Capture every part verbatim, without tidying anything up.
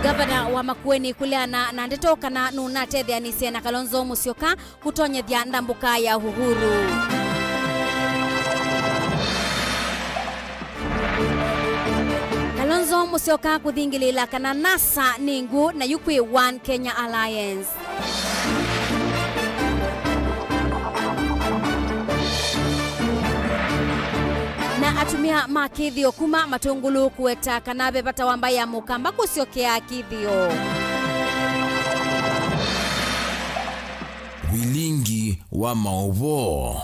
Ngavana wa Makueni kũleana na ndeto kana nũnatetheanĩsye na Kalonzo Musyoka kũtonyethya ndambũka ya Uhuru. Kalonzo Musyoka kũthingĩlĩĩla kana NASA nĩ ngũ na yu kwĩ One Kenya Alliance. Na atumĩa ma kĩthĩo kuma Matũngũlũ kũweta kana ve vata wa mbaĩ ya Mũkamba kũsyokea kĩthĩo. Vilingi wa maũvoo.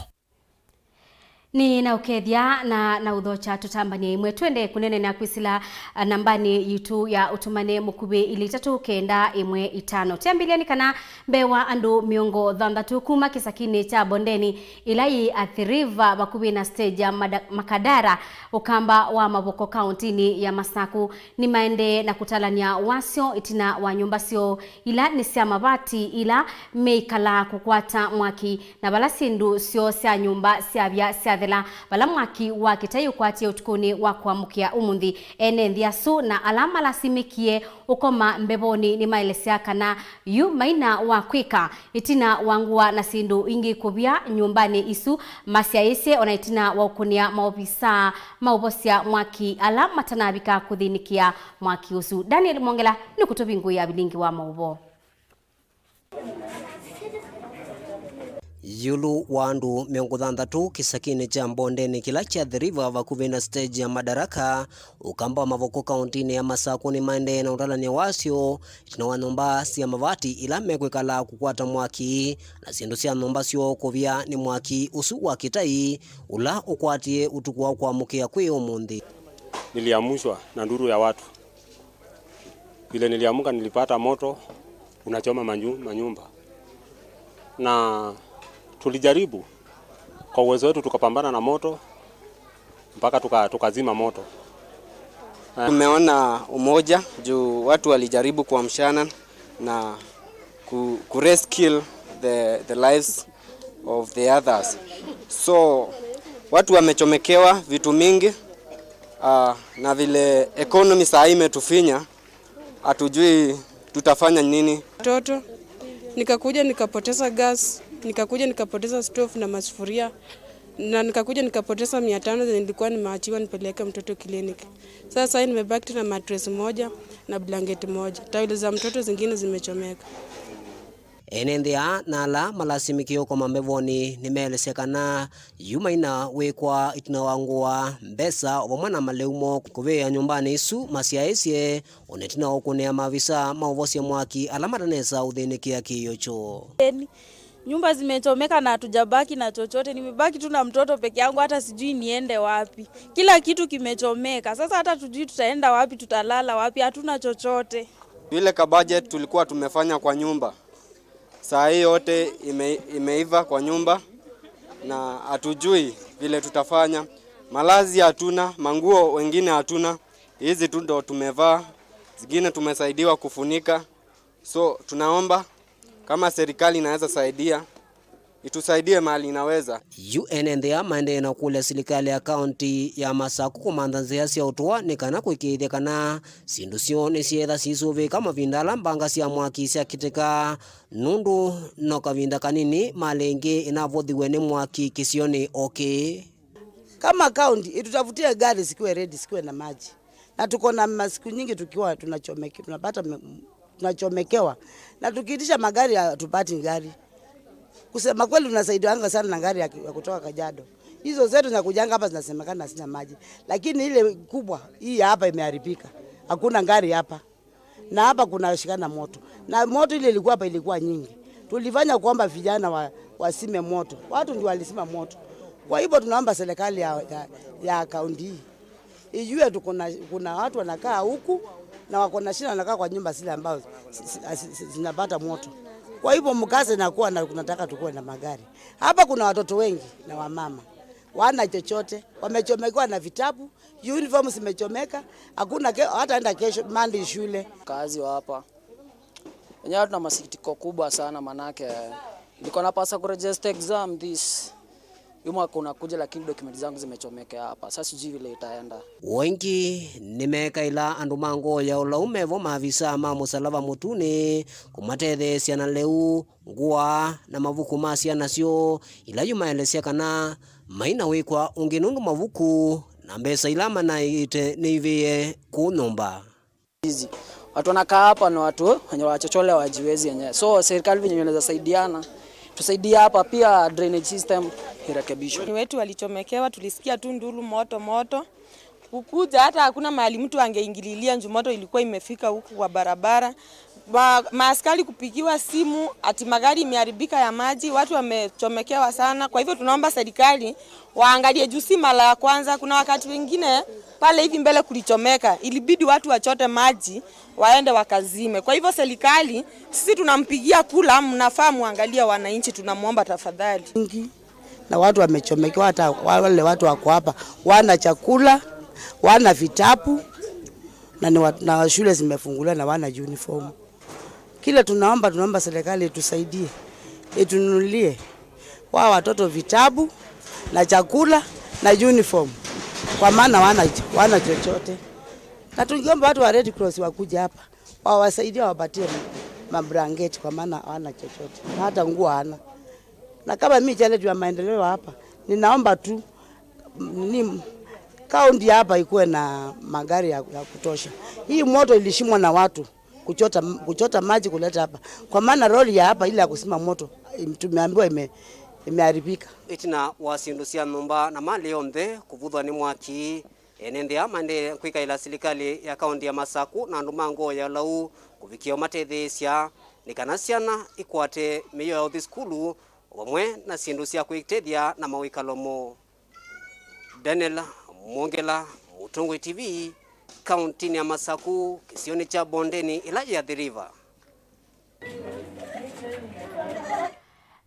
Nĩ na ũkethya na na ũthokya tũtambany'e ĩmwe. Twende kũneenea kwĩsĩla, ah, nambanĩ yitũ ya ũtũmane mũkuvĩ ilĩ itatũ kenda ĩmwe itano. Kyambĩlya nĩ kana mbee wa andũ mĩongo thanthatũ kuma kĩsakinĩ kya Bondeni ĩla yĩ Athi River vakuvĩ na stage ya Mada-, Makadara, Ũkamba wa Mavoko kaũntĩnĩ ya Masaku, nĩmaendee na kũtalany'a wasyo ĩtina wa nyũmba syoo ila nĩ sya mavati ila meikalaa kũkwata mwaki, na vala syĩndũ syoo sya nyũmba syavya syathela, vala mwaki wa kĩtai ũkwatie ũtukũnĩ wa kũamũkĩa ũmũnthĩ. Ene nthĩ asu na ala malasimĩkie ũkoma mbevonĩ nĩmaelesya kana yu maina wa kwĩka ĩtina wa ngũa na syĩndũ ingĩ kũvya nyũmbanĩ isu masyaĩĩsye, ona ĩtina wa ũkũnĩa maovisaa ma ũvosya mwaki ala matanavika kũthĩnĩkĩa mwaki ũsu. Daniel Mwongela nĩkũtũvingũĩa vilingi wa maũvoo. Ĩũlũ wa andũ mĩongo thanthatũ kĩsakinĩ kya Mbondeni kĩla kya Athi River vakuvĩ na stage ya Madaraka, Ũkamba wa Mavoko kaũntĩnĩ ya Masaku nĩmaendee na ũtalany'a wasyo ĩtina wa nyũmba sya mavati ila mekwĩkala kũkwata mwaki, na syĩndũ sya nyũmba syoo kũvya nĩ mwaki ũsu wa kĩtai ũla ũkwatie ũtukũ wa kũamũkĩa kwĩ ũmũnthĩ. Niliamshwa na nduru ya watu. Vile niliamka, nilipata moto unachoma manyu-, manyumba. Na tulijaribu kwa uwezo wetu, tukapambana na moto mpaka tuka-, tukazima moto. Eh. Tumeona umoja juu watu walijaribu kuamshana na ku, ku rescue the, the lives of the others. So, watu wamechomekewa vitu mingi, ah, na vile economy saa hii imetufinya, hatujui tutafanya nini. Mtoto, nikakuja nikapoteza gas, nikakuja nikapoteza stove na masufuria, na nikakuja nikapoteza mia tano zenye nilikuwa nimeachiwa nipeleke mtoto kliniki. Sasa hii nimebaki tu na mattress moja na blanket moja. Taulo za mtoto zingine zimechomeka. Ene nthĩ aa na ala malasimĩkie ũkoma mbevonĩ nĩmeelesya kana yu maina wĩkwa ĩtina wa ngũa, mbesa, o vamwe na malĩu moo kũvĩĩa nyũmbanĩ isu masyaĩĩsye, o na ĩtina wa ũkũnĩa maavisa ma ũvosya mwaki ala matanesa ũthĩnĩkĩa kĩĩo kyoo. Nyumba zimechomeka na hatujabaki na chochote. Nimebaki tu na mtoto peke yangu, hata sijui niende wapi. Kila kitu kimechomeka. Sasa hata tujui tutaenda wapi, tutalala wapi, hatuna chochote. Ile ka budget tulikuwa tumefanya kwa nyumba, saa hii yote ime-, imeiva kwa nyumba na hatujui vile tutafanya. Malazi hatuna, manguo wengine hatuna. Hizi tu ndo tumevaa, zingine tumesaidiwa kufunika. So, tunaomba kama serikali inaweza saidia, itusaidie mahali inaweza. Yu ene nthĩ aa maendee na kũlya silikalĩ ya kaũntĩ ya Masaku kũmantha nzĩa sya ũtũa nĩ kana kũĩkĩĩthya kana syĩndũ syoo nĩsyeetha siisũvĩĩka mavinda ala mbanga sya mwaki syakitĩka, nũndũ no kavinda kanini malĩ ĩngĩ ĩnavũthiwe nĩ mwaki kĩsionĩ o kĩĩ. Kama kaunti, itutafutie gari zikuwe ready, zikuwe na maji. Na tuko na masiku nyingi tukiwa tunachomeke-, tunapata me-, tunachomekewa. Na tukiitisha magari, hatupati gari. Kusema kweli, tunasaidiwanga sana na gari ya ki-, ya kutoka Kajiado. Hizo zetu zinakujanga hapa zinasemekana hazina maji. Lakini ile kubwa, hii ya hapa imeharibika. Hakuna gari hapa. Na hapa kuna shikana moto. Na moto ile ilikuwa hapa ilikuwa nyingi. Tulifanya kuomba vijana wa, wasime moto. Watu ndio walisima moto. Kwa hivyo tunaomba serikali ya, ya, ya kaunti hii ijue tu kuna, kuna watu wanakaa huku na wako na shida, wanakaa kwa nyumba zile ambao zi-, zi-, zi-, zinapata moto. Kwa hivyo mkaze na kuwa na, tunataka tukuwe na magari. Hapa kuna watoto wengi na wamama. Wana chochote, wamechomekewa na vitabu, uniform zimechomeka, hakuna ke-, hata enda kesho, Monday shule. Kazi wa hapa. Wenyewe tuna masikitiko kubwa sana manake nilikuwa napasa kuregister exam this Hii mwaka unakuja, lakini document zangu zimechomekea hapa. Sasa sijui vile itaenda. Oingĩ nĩmekaĩla andũ ma ngoo ya ũlau mevo maavisa ma Mũsalaba Mũtune kũmatetheesya na lĩu, ngũa, na mavuku ma syana syoo, ila yu maelesya kana mai na wĩkwa ũngĩ nũndũ mavuku na mbesa ila manaĩĩte nĩivĩĩe kũu nyũmba. Hizi. Watu wanakaa hapa ni watu wenye wachochole, wajiwezi wenyewe. So serikali venye inaweza saidiana, tusaidie hapa pia, drainage system irekebishwe. Ni wetu walichomekewa, tulisikia tu nduru, moto, moto. Kukuja hata hakuna mahali mtu angeingililia juu moto ilikuwa imefika huku kwa barabara. Ma-, maaskari kupigiwa simu ati magari imeharibika ya maji, watu wamechomekewa sana. Kwa hivyo tunaomba serikali waangalie juu si mara ya kwanza. Kuna wakati wengine pale hivi mbele kulichomeka, ilibidi watu wachote maji waende wakazime. Kwa hivyo serikali, sisi tunampigia kula, mnafaa muangalie wananchi, tunamwomba tafadhali. Na watu wamechomekewa, hata wale watu wako hapa wana chakula, wana vitabu, na ni wa-, na shule zimefunguliwa na wana uniform. Kile tunaomba, tunaomba serikali itusaidie, itununulie wa watoto vitabu na chakula na uniform, kwa maana wana, wana chochote. Na tungeomba watu wa Red Cross wakuje hapa, wawasaidie, wawapatie mabrangeti, kwa maana hawana chochote, na hata nguo hawana. Na kama mimi chalet wa maendeleo hapa, ninaomba tu ni kaunti hapa ikuwe na magari ya, ya kutosha. Hii moto ilishimwa na watu kuchota, kuchota maji kuleta hapa, kwa maana lori ya hapa ile ya kusima moto im-, tumeambiwa ime-, imeharibika. Ĩtina wa syĩndũ sya nyũmba na malĩ yonthe kũvuthwa nĩ mwaki, ene nthĩ aa maendee kwĩkaĩla silikalĩ ya kaũntĩ ya Masaku na andũ ma ngoo ya ũlau kũvikĩa ũmatetheesya nĩ kana syana ikwate mĩio ya ũthi sukulu, o vamwe na syĩndũ sya kwĩtethya na mawĩkalo moo. Daniel Mwongela, Mũtongoi T V, kaũntĩnĩ ya Masaku, kĩsionĩ kya Bondeni, ĩla yĩ Athi River.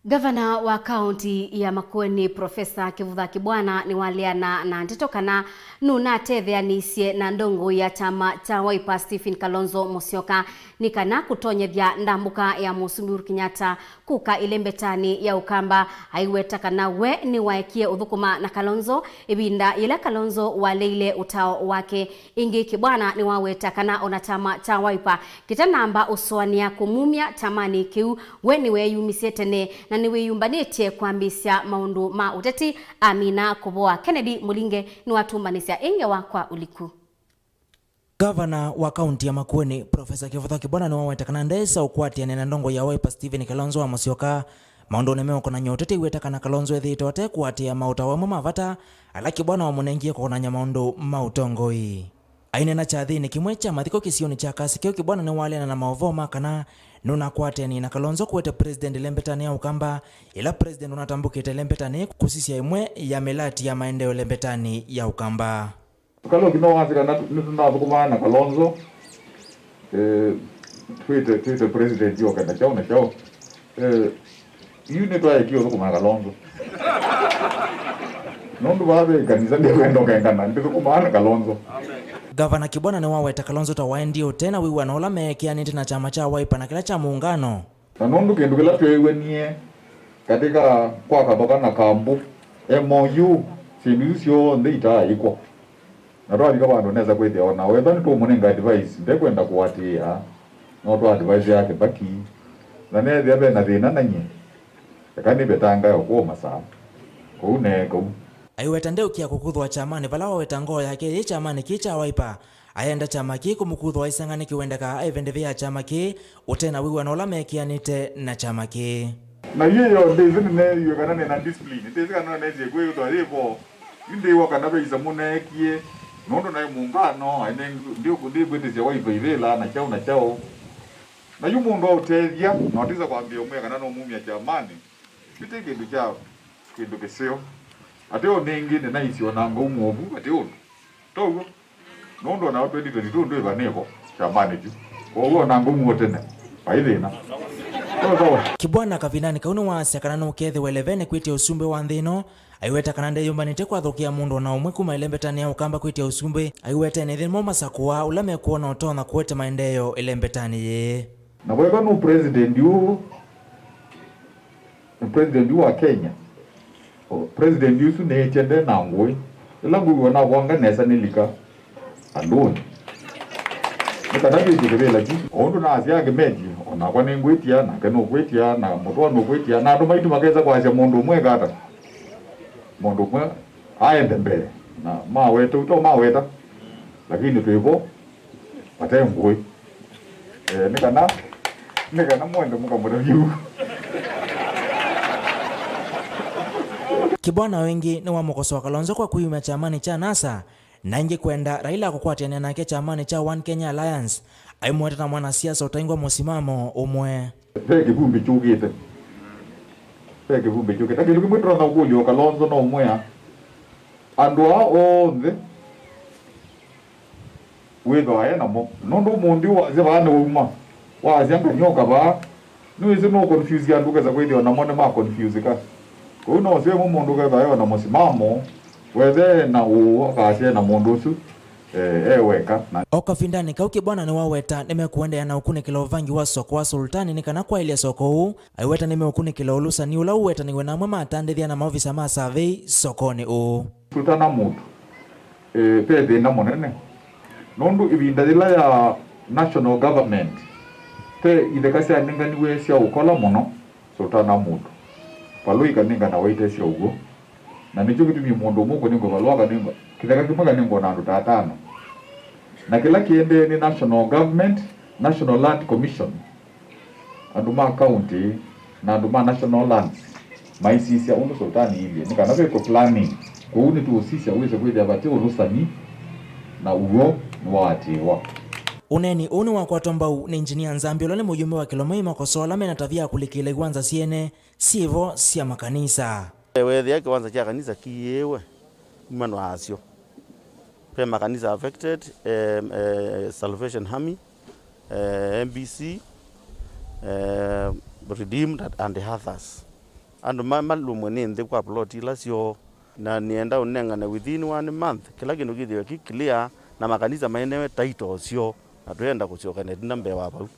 Ngavana wa kaũntĩ ya Makueni, Profesa Kĩvutha Kĩbwana, nĩwaleana na ndeto kana nũnatetheanĩisye na ndongoi ya kyama kya Wiper, Stephen Kalonzo Musyoka, nĩ kana kũtonyethya ndambũka ya Mũsumbĩ Uhuru Kenyatta kũka ĩlembetanĩ ya Ũkamba, aiweta kana we nĩwaekie ũthũkũma na Kalonzo ĩvinda yĩla Kalonzo waleile ũtao wake. Ĩngĩ, Kĩbwana nĩwaweta kana ona kyama kya Wiper kĩtanamba ũsũanĩa kũmumya kyamanĩ kĩu, we nĩweeyumisye tene na nĩwĩyũmbanĩtye kwambĩĩsya maũndũ ma ũteti amina kũvoa. Kennedy Mũlinge nĩwatũmbanĩsya ĩ ngewa kwa ũliku. Ngavana wa kaũntĩ ya Makueni, Profesa Kĩvutha Kĩbwana nĩwaweta kana ndeesa ũkwatĩanĩa na ndongoi ya Wiper Stephen Kalonzo wa Musyoka maũndũnĩ meũkonany'a ũteti, aiweta kana Kalonzo ethĩĩtwe atekũatĩĩa maũtao amwe ma vata ala Kĩbwana wamũnengie kũkonany'a maũndũ ma ũtongoi. Aineena kyathĩnĩ kĩmwe kya mathiko kĩsionĩ kya Kasikeu, Kĩbwana nĩwaleana na maũvoo ma kana nũnakwatĩanĩe na Kalonzo kũete president ĩlembetanĩ ya Ũkamba, yĩla president ũnatambũkĩte ĩlembetanĩ kũsisya ĩmwe ya mĩlati ya maendeeo ĩlembetanĩ ya Ũkamba. Kaloki no wasĩ kana nĩtũnathũkũmaa na Kalonzo, eh, twĩte, twĩte president yoke na kyaũ na kyaũ. Eh, yu nĩtwaekie ũthũkũma na Kalonzo. Nũndũ vaa ve ĩkanisa ndĩkwenda ũkengana, ndĩthũkũmaa na Kalonzo. Ngavana Kĩbwana nĩwaweta Kalonzo ta waendie ũte na wĩw'ano ũla meekĩanĩte na kyama kya Wiper na kĩla kya Mũũngano. Na nũndũ kĩndũ kĩla tweew'anie katĩ ka kwa Kathoka na Kambũ, M O U, syĩndũ isu syonthe itaaĩkwa. Na twavika vandũ nesa kwĩthĩa o na wethwa nĩtũũmũnenga advice, ndekwenda kũatĩĩa, no twa advice ya Kĩbaki, na neethĩa ve na thĩna na nyie, eka nĩvetangae ũkũũ masaa. Kũu neeka ũu. Aiweta ndeũkĩa kũkuthwa kyamanĩ vala waweta ngoo yake yĩ kyamanĩ kĩĩ kya Wiper. Ayenda kyama kĩĩ kũmũkuthwa aisanga nĩkĩ wendekaa aĩve ndĩvi ya kyama kĩĩ ũte na wĩw'ano ũla mekĩanĩte na kyama kĩĩ. Na yu ĩyo ndĩsĩ nĩneewie kana nĩ na discipline, ndĩsĩ kana no nesie kwĩthwa yĩ vo. Yu ndĩw'a kana ve isamu neekie, nũndũ naĩ mũũngano, aĩ nĩ-, ndĩ-, ndĩkwĩtĩsya Wiper ivĩla na kyaũ na kyaũ. Na yu mũndũ aũtethya, na ũtisa kwambĩĩa ũmwĩa kana nũmumya kyamanĩ, yu ti kĩndũ kya, kĩndũ kĩseo. Atĩ o nĩngĩ nĩnaisye o na ngau mũovu, atĩ ũndũ. Tow'o? Nũndũ o na twenty twenty-two ndwĩva nĩvo kyamanĩ kyu. Kwoou o na ngau mũo tene, vai thĩna. Sawa sawa. Kĩbwana kavindanĩ kau nĩwaasya kana nũkethĩwa ĩlevene kwĩtya ũsumbĩ wa nthĩ ĩno, aiweta kana ndeyũmbanĩtye kwathũkĩa mũndũ o na ũmwe kuma ĩlembetanĩ ya Ũkamba kwĩtya ũsumbĩ, aiweta ene nthĩ nĩmo masakũaa ũla mekwona ũtonya kũete maendeeo ĩlembetanĩ yĩĩ. Na wethwa nũ president ũũ, nũ president ũũ wa Kenya, President ũsu nĩĩtye nde na ngũĩ. Ĩla ngũiwa navwanga nesa nĩlika andũnĩ. Nĩ kana vyĩtye kĩvĩla kĩu. O ũndũ naasya akĩmeti, o nakwa nĩngwĩtya, nake nũkwĩtya, na mũtũa nũkwĩtya, na andũ maitũ makesa kwasya mũndũ ũmwe eka ata? Mũndũ ũmwe aende mbee, na maweta ũto maweta, lakini twĩ vo vate ngũĩ. Eh, nĩ kana, nĩ kana mwende mũkamũtavya ũu. Kĩbwana o ĩngĩ nĩwamũkosoa Kalonzo kwa kwĩyumya kyamanĩ kya NASA, na ĩngĩ kwenda Raila kũkwatĩanĩa nake kyamanĩ kya One Kenya Alliance, aimũweta ta mwanasiasa ũtaingwa mũsimamo ũmwe. Ve kĩvumbi kyũkĩte. Ve kĩvumbi kyũkĩte. Na kĩndũ kĩmwe tũtonya kũkũlya o Kalonzo no ũmwĩa, andũ aa onthe wĩthĩwa e namo. Nũndũ ũmũnthĩ wasya vaa nĩwauma, wasya nganyoka vaa, nĩwĩsĩ nũconfuse andũ, ũkesa kwĩthĩwa namo nĩmaconfuseka. Kwoou no ũseo mũndũ ũkethĩwa e na mũsimamo, wethe na ũũ akasya na mũndũ ũsu, eh, e weka. Na o kavindanĩ kau, Kĩbwana nĩwaweta nĩmekũendeea na ũkunĩkĩla ũvangi wa soko wa Sultani nĩ kana kwaĩlya soko ũũ, aiweta nĩmeũkunĩkĩla ũlũsani ũla ũwetanĩw'e na amwe ma atandĩthya na maovisa ma survey sokonĩ ũũ. Sultana Mood, eh, ve thĩna mũnene, nũndũ ĩvinda yĩla ya national government, ve itheka syanenganiwe sya ũkola mũno Sultana Mood. Valũi kanengana waite sya ũw'o. Na nĩkyo kĩtumi mũndũ ũmwe ũkũnengwa valũa kanengwa, kĩtheka kĩmwe kanengwa na andũ ta atano. Na kĩla kĩendee nĩ national government, National Land Commission. Andũ ma county na andũ ma national lands maisisya ũndũ Sultani ilyĩ, nĩ kana vekwe planning. Kwoou nĩtũũsisya wĩse kwĩthĩa vate ũlũsani na ũw'o nĩwaatĩĩwa. Ũneeni ũũ nĩwakwatwa mbau nĩ Engineer Nzambi, ũla nĩ mũyumbe wa Kĩlome, makosoa ala mena tavia ya kũlikĩĩla iwanza syene syĩ vo sya makanisa. Weethĩa kĩwanza kya kanisa kĩiĩwe, kuma nwaasyo. Ve makanisa affected, eh, eh, Salvation Army, eh, M B C, eh, Redeemed and others. Andũ ma-, malũmwe nĩ nthĩ kwa plot ila syoo, na nĩenda ũnengane within one month, kĩla kĩndũ kĩthĩwe kĩ clear, na makanisa manewe title syoo, na twĩenda kũsyoka na ĩtina mbee wa vau.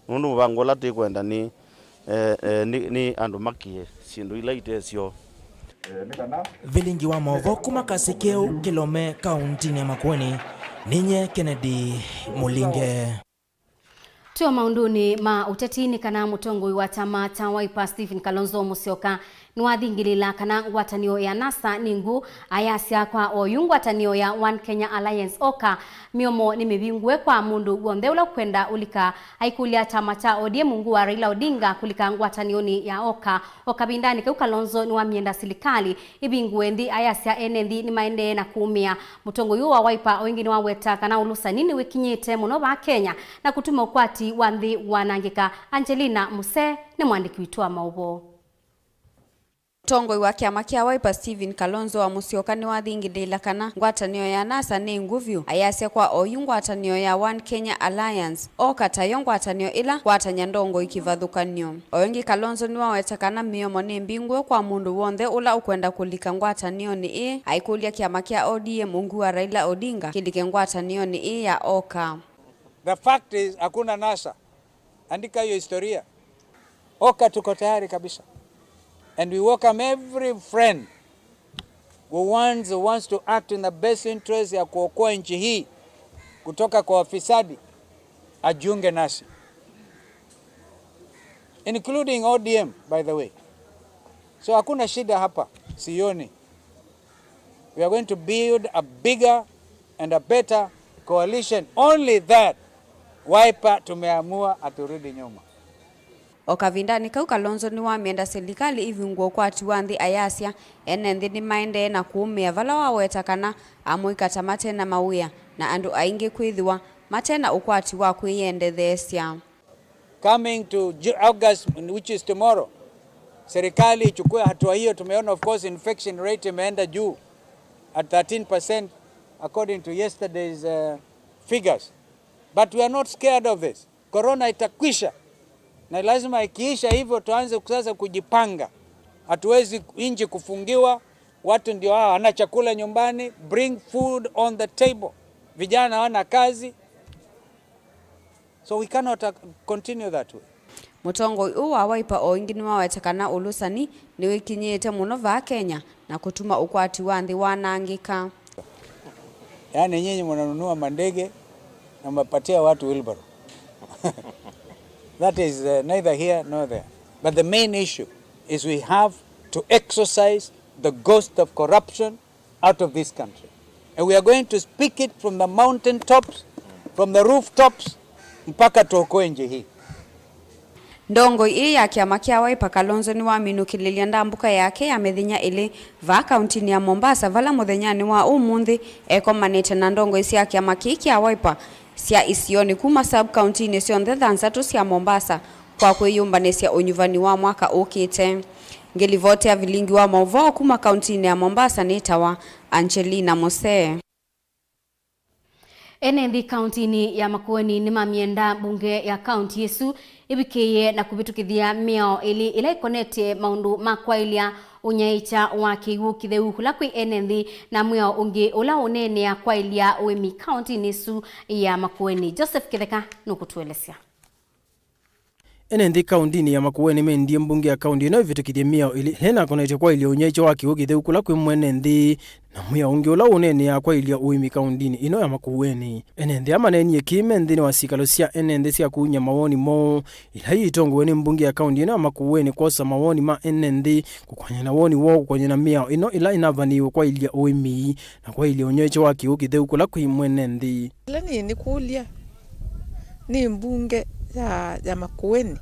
Nũndũ mũvango ũla tĩkwenda nĩ, eh, eh, nĩ, nĩ andũ makĩe syĩndũ ila ite syoo. Vilingi wa maũvoo kuma Kasikeu, Kĩlome, kauntinĩ ya Makueni, ninye Kennedy Mũlinge. Twĩ o maũndũnĩ ma ũteti, nĩ kana mũtongoi wa kyama kya Wiper Stephen Kalonzo Musyoka nĩwathingĩlĩĩla kana ngwatanĩo ya NASA nĩ ngũ, ayasya kwa oyu ngwatanĩo ya One Kenya Alliance, OKA, mĩomo nĩ mĩvingũe kwa mũndũ w'onthe ũla ũkwenda ũlika. Aikũlya kyama kya O D M ungu wa Raila Odinga kũlika ngwatanĩonĩ ya OKA. O kavindanĩ kau, Kalonzo nĩwamyenda silikalĩ ĩvingũe nthĩ, ayasya ene nthĩ nĩmaendee na kũũmĩa. Mũtongoi ũũ wa Wiper o ĩngĩ nĩwaweta kana ũlũsani nĩwĩkinyĩte mũno vaa Kenya na kũtuma ũkwati wa nthĩ wanangĩka. Angelina Musee nĩ mwandĩki witũ wa maũvoo. Mũtongoi wa kyama kya Wiper Stephen Kalonzo wa Musyoka nĩwathingĩlĩĩla kana ngwatanĩo ya NASA nĩ ngũ vyũ, ayasya kwa oyu ngwatanĩo ya One Kenya Alliance, OKA, tayo ngwatanĩo ĩla ngwatany'a ndongoi kĩvathũkany'o. O ĩngĩ, Kalonzo nĩwaweta kana mĩomo nĩ mbingũe kwa mũndũ w'onthe ũla ũkwenda kũlika ngwatanĩonĩ ĩĩ, aikũlya kyama kya O D M ungu wa Raila Odinga kĩlike ngwatanĩonĩ ĩĩ ya OKA. The fact is, hakuna NASA. Andika hiyo historia. OKA tuko tayari kabisa. And we welcome every friend who wants, who wants to act in the best interest ya kuokoa nchi hii kutoka kwa wafisadi, ajiunge nasi. Including O D M, by the way. So hakuna shida hapa, sioni. We are going to build a bigger and a better coalition. Only that, Wiper tumeamua, haturudi nyuma. O kavindanĩ kau, Kalonzo nĩwamyenda silikalĩ ĩvingũe ũkwati wa nthĩ, ayasya ene nthĩ nĩmaendee na kũũmĩa, vala waweta kana amũika ta mate na mawĩa na andũ aingĩ kwĩthĩwa mate na ũkwati wa kwĩyendetheesya. Coming to Ju-, August, which is tomorrow, serikali ichukue hatua hiyo. Tumeona, of course, infection rate imeenda juu at thirteen percent according to yesterday's, uh, figures. But we are not scared of this. Corona itakwisha. Na lazima ikiisha hivyo tuanze sasa kujipanga. Hatuwezi nchi kufungiwa, watu ndio hawa hawana chakula nyumbani, bring food on the table. Vijana hawana kazi. So we cannot, uh, continue that way. Mũtongoi ũũ wa Wiper o ĩngĩ nĩwaweta kana ũlũsani nĩwĩkinyĩĩte mũno vaa Kenya na kũtuma ũkwati wa nthĩ wanangĩka. Yaani nyinyi mnanunua mandege na mnapatia watu wheelbarrow. That is uh, neither here nor there. But the main issue is we have to exorcise the ghost of corruption out of this country. And we are going to speak it from the mountain tops, from the rooftops, mpaka tuokoe nchi hii. Ndongoi ĩĩ ya kĩama kya Wiper, Kalonzo nĩwaminũkĩlĩlya ndambũka yake ya mĩthenya ĩlĩ vaa kauntinĩ ya Mombasa, vala mũthenyanĩ wa ũmũnthĩ ekomanĩte na ndongoi sya kĩama kĩĩ kya Wiper sya isionĩ kuma sub-kauntinĩ syonthe thanthatũ sya Mombasa kwa kwĩyũmbanĩsya ũnyuvani wa mwaka ũkĩte. Ngĩlivoti ya vilingi wa maũvoo kuma kauntinĩ ya Mombasa nĩtawa Angelina Musee. Ene nthĩ kauntinĩ ya Makueni nĩmamyenda mbunge ya kaunti ĩsu ĩvikĩĩe na kũvĩtũkĩthya mĩao ĩlĩ ĩla ĩkonetye maũndũ ma kwaĩlya ũnyaĩĩkya wa kĩw'ũ kĩtheu kũla kwĩ ene nthĩ, na mwĩao ũngĩ ũla ũneenea kwaĩlya ũĩmi kauntinĩ ĩsu ya Makueni. Joseph Kĩtheka nũkũtũelesya. Ene nthĩ kauntinĩ ya Makueni nĩmendie mbunge ya kaunti ĩno ĩvĩtũkĩthye mĩao ĩlĩ ĩla ĩnakonetye kwaĩlya ũnyaĩĩkya wa kĩw'ũ kĩtheu kũla kwĩ mwene nthĩ, na mwĩao ũngĩ ũla ũneeneaa kwaĩlya ũĩmi kauntinĩ ĩno ya Makueni. Ene nthĩ aa maneenie kĩĩ me nthĩnĩ wa syĩkalo sya ene nthĩ sya kũuny'a mawoni moo, ila iitongoew'e nĩ mbunge ya kaunti ĩno ya Makueni kwosa mawoni ma ene nthĩ, kũkoany'a na woni woo kũkoany'a na mĩao ĩno ĩla ĩnavanĩĩwe kwaĩlya ũĩmi na kwaĩlya ũnyaĩĩkya wa kĩw'ũ kĩtheu kũla kwĩ mwene nthĩ. Ĩla nĩ nĩkũlya nĩ mbunge ya, ya Makueni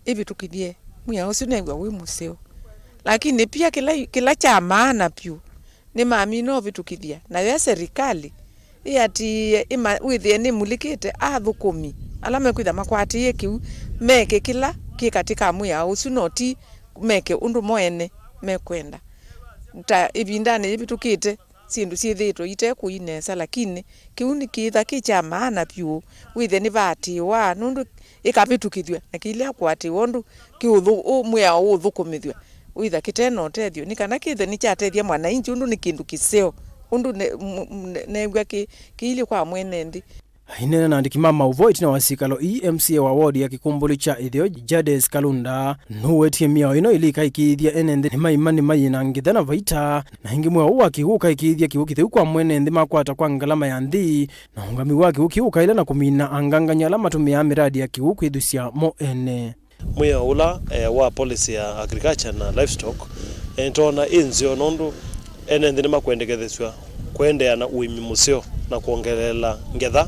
ĩvĩtũkĩthye mwĩao ũsu, neew'a wĩ mũseo. Lakini pia kĩla, kĩla kya maana vyũ nĩmamina ũvĩtũkĩthya, nayo serikali ĩatĩĩe, ĩma-, wĩthĩe nĩmulĩkĩte athũkũmi ala mekwĩtha makwatĩĩe kĩu meke kĩla kĩ katĩ ka mwĩao ũsu, no ti meke ũndũ mo ene mekwenda. Ta ĩvindanĩ yĩvĩtũkĩte, syĩndũ syĩthĩĩtwe ite kũi nesa, lakini kĩu nĩkĩĩtha kĩ kya maana vyũ, wĩthĩe nĩvaatĩĩwa, nũndũ ĩkavĩtũkĩthw'a na kĩilea kũatĩĩwa ũndũ kĩũthũ-, ũ-, mwĩao ũũthũkũmĩthw'a, wĩtha kĩte na ũtethyo, nĩ kana kĩthe nĩkyatethya mwananchi, ũndũ nĩ kĩndũ kĩseo, ũndũ ne-, m-, m-, ne-, neew'a kĩ-, kĩilyĩ kwa mwene nthĩ. Aineena na andĩki ma maũvoo ĩtina wa syĩkalo ii, M C A wa ward ya Kĩkũmbũlĩ kya Ĩtheo, Jades Kalunda, nũwetie mĩao ĩno ĩlĩ ĩkaĩkĩĩthya ene nthĩ nĩmaima nĩmayĩ na ngetha na vaita, na ĩngĩ mwĩao ũũ wa kĩw'ũ ũkaĩkĩĩthya kĩw'ũ kĩtheu kwa mwene nthĩ makwata kwa ngalama ya nthĩ, na ũũngamĩi wa kĩw'ũ kĩu ũkaĩla na kũmina angangany'a ala matũmĩaa mĩradi ya kĩw'ũ kwĩthusya mo ene. Mwĩao ũla, eh, wa policy ya agriculture na livestock, eh, nĩtwoona ĩ nzeo, nũndũ ene nthĩ nĩmakwendekethesw'a kũendeea na ũĩmi mũseo na kwongeleela ngetha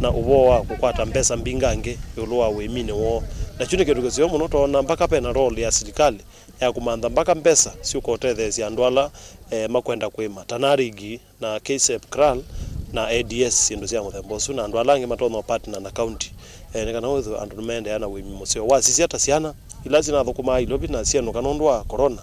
na ũvoo wa kũkwata mbesa mbingangĩ ĩũlũ wa ũĩminĩ woo. Na kyu nĩ kĩndũ kĩseo mũno, twoona mbaka ve na role ya silikalĩ ya kũmantha mbaka mbesa syũka ũtetheesya andũ ala, eh, makwenda kũĩma, ta Narigi na K S E P, CRAL, na A D S, syĩndũ sya mũthemba ũsu, na andũ ala angĩ matonya partner na county, eh, nĩ kana wĩthwe andũ nĩmaendeea na ũĩmi mũseo. Wasisya ta syana ila sinathũkũmaa Nairobi na syenũka nũndũ wa corona,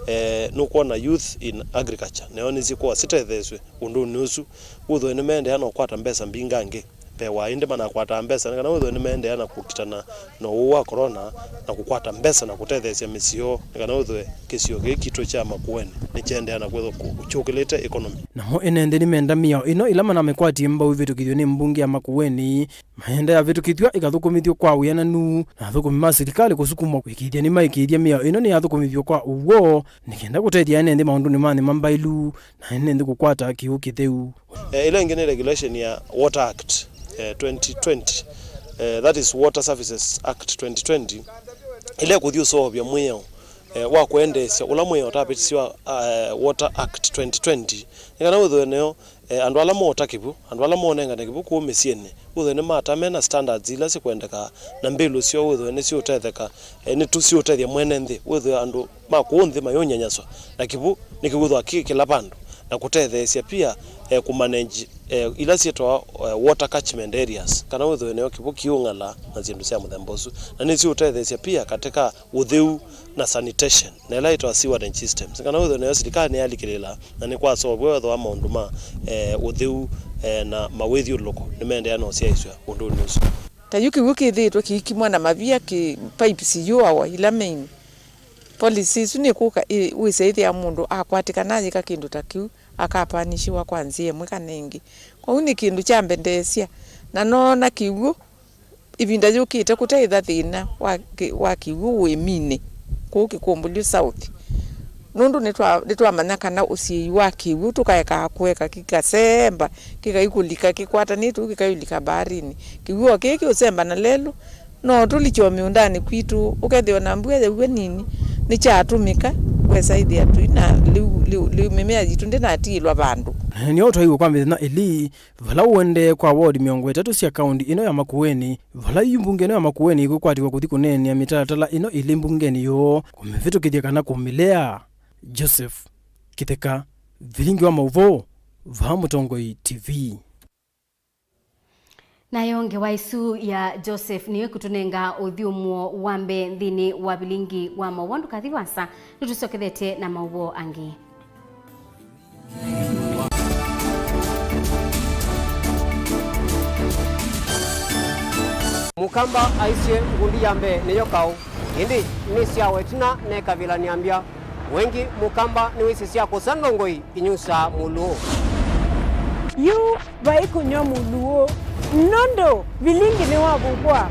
eh, nũkwona Youth in Agriculture, nao nĩsyĩkũa sitetheesw'e ũndũnĩ ũsu, wĩthwe nĩmaendeea na ũkwata mbesa mbingangĩ. Mbee wa ĩndĩ manakwataa mbesa nĩ kana wĩthwe nĩmaendeea na kũkitana na ũwau wa corona na kũkwata mbesa na kũtetheesya mĩsyĩ yoo, nĩ kana wĩthwe kĩsio kĩĩ kitũ kya Makueni nĩkyaendeea na kwĩthwa kũ-, kyũkĩlĩte economy. Namo ene nthĩ nĩmenda mĩao ĩno ĩla manamĩkwatie mbau ĩvĩtũkĩthw'e nĩ mbunge ya Makueni, mayenda yavĩtũkĩthw'a ĩkathũkũmĩthw'e kwa wĩananu, na athũkũmi ma silikalĩ kũsukumwa kũĩkĩĩthya nĩmaĩkĩĩthya mĩao ĩno nĩyathũkũmĩthw'a kwa ũw'o, nĩ kenda kũtethya ene nthĩ maũndũnĩ ma nthĩ mambaĩlu, na ene nthĩ kũkwata kĩw'ũ kĩtheu. Eh, ĩla ĩngĩ nĩ regulation ya Water Act, eh, twenty twenty, eh, that is Water Services Act twenty twenty, ĩla ĩkũthi ũseũvya mwĩao, eh, wa kũendeesya ũla mwĩao ũtavĩtisye wa, eh, Water Act twenty twenty, nĩ kana wĩthĩwe nĩyo, eh, andũ ala moota kĩw'ũ, andũ ala monengane kĩw'ũ kũu mĩsyĩnĩ, wĩthĩwe nĩmata mena standards ila sikwendeka, na mbĩlũ syoo wĩthĩwe nĩsiũtetheka, eh, nĩtu siũtethya mwene nthĩ, wĩthĩwe andũ ma kũũ nthĩ mayũnyanyaswa na kĩw'ũ nĩkĩwĩthwa kĩ kĩla vandũ, na kũtetheesya pia, eh, kũmanage, eh, ila syĩtawa, eh, water catchment areas, kana wĩthĩwe nĩyo kĩw'ũ kĩũng'ala na syĩndũ sya mũthemba ũsu, na nĩsiũtetheesya pia katika ũtheu na sanitation, na ĩla yĩtawa sewerage systems, kana wĩthĩwe nĩyo silikalĩ nĩyalikĩlĩla na nĩkwaseũvw'a wethĩwa maũndũ ma, eh, ũtheu, eh, na mawĩthyũlũlũko nĩmaendeea na ũsyaĩĩsw'a ũndũnĩ ũsu. Ta yu kĩw'ũ kĩthĩĩtwe kĩikimwa na mavia, kĩ pipes iyũawa ila main. Policy ĩsu nĩkũka ĩ-, wĩsĩ ĩthĩa mũndũ akwatĩkana ayĩka kĩndũ ta kĩu, akapanishiwa kwa nzĩa ĩmwe kana ĩngĩ. Kwoou nĩ kĩndũ kyambendeesya, na noona kĩw'ũ ĩvinda yũkĩte kũteĩtha thĩna wa kĩ-, wa kĩw'ũ ũĩminĩ kũu Kĩkũmbũlyũ South. Nũndũ nĩtwa-, nĩtwamanya kana ũsiĩi wa kĩw'ũ tũkaekaa kũeka kĩkasemba, kĩkaikũlika kĩkwatanĩtwe ũu kĩkailika mbaarinĩ. Kĩw'ũ o kĩĩ kĩũsemba na lelũ, no tũlikye o mĩũndanĩ kwitũ, ũkethĩwa na mbua yaua nini, nĩkyatũmĩka, wesa ĩthĩa tũi na lĩu, lĩu, lĩu mĩmea yitũ ndĩnatiĩlwa vandũ. Nĩyo twaiwe kwa mĩthenya ĩlĩ, vala ũendee kwa wodi mĩongo ĩtatũ sya kaũndi ĩno ya Makueni, vala yu mbunge ĩno ya Makueni ĩkwĩkwatĩw'a kũthi kũneenea mĩtalatala ĩno ĩlĩ mbungenĩ yoo, kũmĩvĩtũkĩthya kana kũmĩlea. Joseph Kĩtheka, vilingi wa maũvoo, vaa Mũtongoi T V. Nayo ngewa ĩsu ya Joseph nĩyo ĩkũtũnenga ũthyũmũo wa mbee nthĩnĩ wa vilingi wa maũvoo. Ndũkathi vaasa, nĩtũsyokethete na maũvoo angĩ. Mũkamba aisye ngundi ya mbee nĩyo kaũ, ĩndĩ nĩ syawa ĩtina nekavĩla nĩambya. Wengi Mũkamba nĩwĩsĩ sya kũsa ndongoi inyusaa mũlũũ. Yu vai kũnyw'a mũlũũ, nũndũ vilingi nĩwavukwa.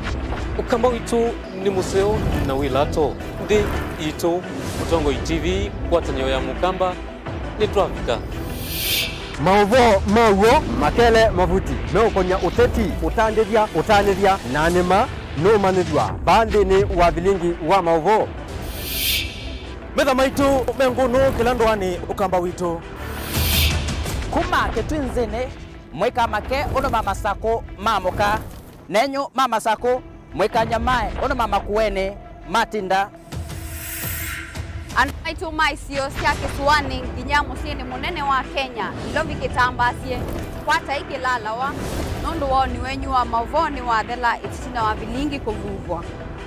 Ũkamba witũ nĩ mũseo na wĩ lato. Nthĩ itũ, Mũtongoi T V, ngwatanĩo ya Mũkamba, nĩtwavika. Maũvoo ma w'o makele mavuti meũkony'a ũteti, ũtandĩthya, ũtanĩthya, na nĩma nũũmanyĩthw'a vaa nthĩnĩ wa vilingi wa maũvoo. Metha maitũ me ngũnũ kĩla ndũanĩ Ũkamba witũ. Kuma Kĩtwinzĩnĩ, mũikamake ũndũ ma Masakũ maamũka. Nenyu ma Masakũ, mũikanyamae ũndũ ma Makueni matinda. Andũ maitũ ma isio sya kĩsũanĩ nginya mũsyĩnĩ mũnene wa Kenya, Nairobi kĩtambaasye, kwatai kĩlalawa, nũndũ woni wenyu wa maũvoo nĩwathela ĩtina wa vilingi kũvuvwa.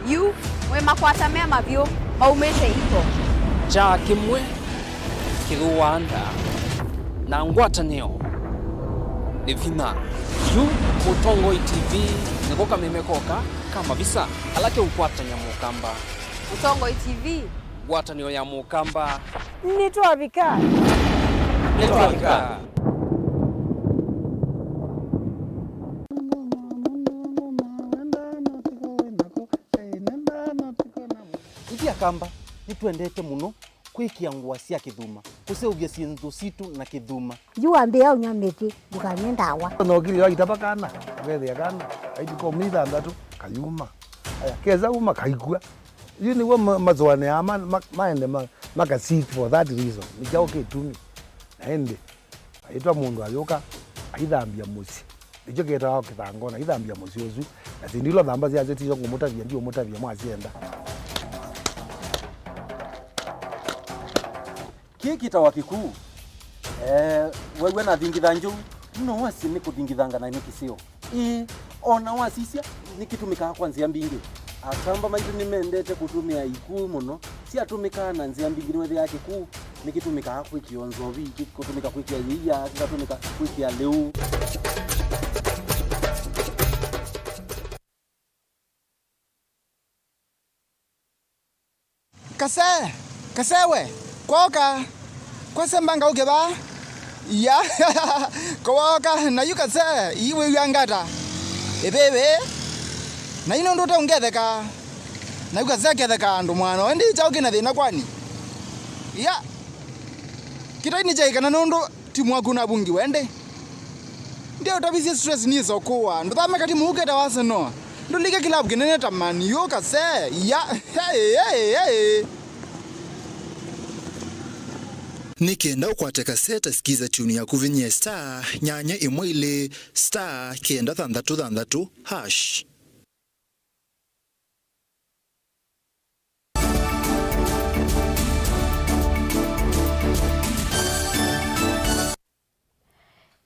Yu, mwĩ makwata me mavyũ, maumĩte iko. Kyaa kĩmwe kĩthũaa nda, na ngwatanĩo nĩ vinya. Yu Mũtongoi T V nĩko kameme koka ka mavisa ala keũkwatany'a Mũkamba. Mũtongoi T V. Ngwatanĩo ya Mũkamba. Nĩtwavika. Nĩtwavika. Ithyĩ Akamba nĩtwendete mũno kwĩkĩa ngũa sya kĩthuma, kũseũvya syĩndũ sitũ na kĩthuma. Yu wambĩĩa ũnyw'a mĩtĩ, ndũkanywe ndawa. Nokilio aitava kana, ũkethĩa kana, aitũka ũmĩ ithanthatu, kayuma. Aya, kesa uma, kaikw'a. Yu nĩw'o ma-, masũanĩaa ma-, ma-, maende ma-, maka seek for that reason. Nĩ kyaũ kĩtumi? Na ĩndĩ, aitwa mũndũ ayũka, aithambya mũsyĩ. Nĩkyo kĩtawa kĩthangona, aithambya mũsyĩ ũsu. Na syĩndũ ila ũthamba syasyo tisyo ngũmũtavya, ndiũmũtavya mwasyenda. Kĩĩ kĩtawa kĩkuu. Eh, wew'a nathingitha njou, no wasye nĩ kũthingithanga na nĩ kĩseo. Ĩĩ, o na wasisya, nĩkĩtũmĩkaa kwa nzĩa mbingĩ. Akamba maitũ nĩmendete kũtũmĩa ikuu mũno. Syatũmĩkaa na nzĩa mbingĩ, nĩwethĩaa kĩkuu nĩkĩtũmĩkaa kwĩkĩa nzovi, kĩkũtũmĩka kwĩkĩa yĩia, kĩkatũmĩka kwĩkĩa lĩu. Kasee! Kasee we! Kwaoka! Kwasembanga ũke vaa? Ya! Kwaoka! Na yu kasee! Ii wĩw'a ngata? Ĩvĩvĩ! Na yu nũndũ ũteũngetheka? Na yu kasee ketheka andũ mwana. Ĩndĩ kyaũ kĩna thĩna kwani? Ya! Kĩtai nĩ kyai kana nũndũ timu waku navungiwe ĩndĩ? Ndeũtavisye stress nĩsokũwa. Ndũthame katimu ũketa wa Arsenal. Ndũlike kilabu kĩnene ta Man U kase. Ya. Hey, hey, hey. Nĩ kenda ũkwate kaseta, sikiza tune yaku, vinyie star nyanya ĩmwe ilĩ star kenda thanthatũ thanthatũ hash.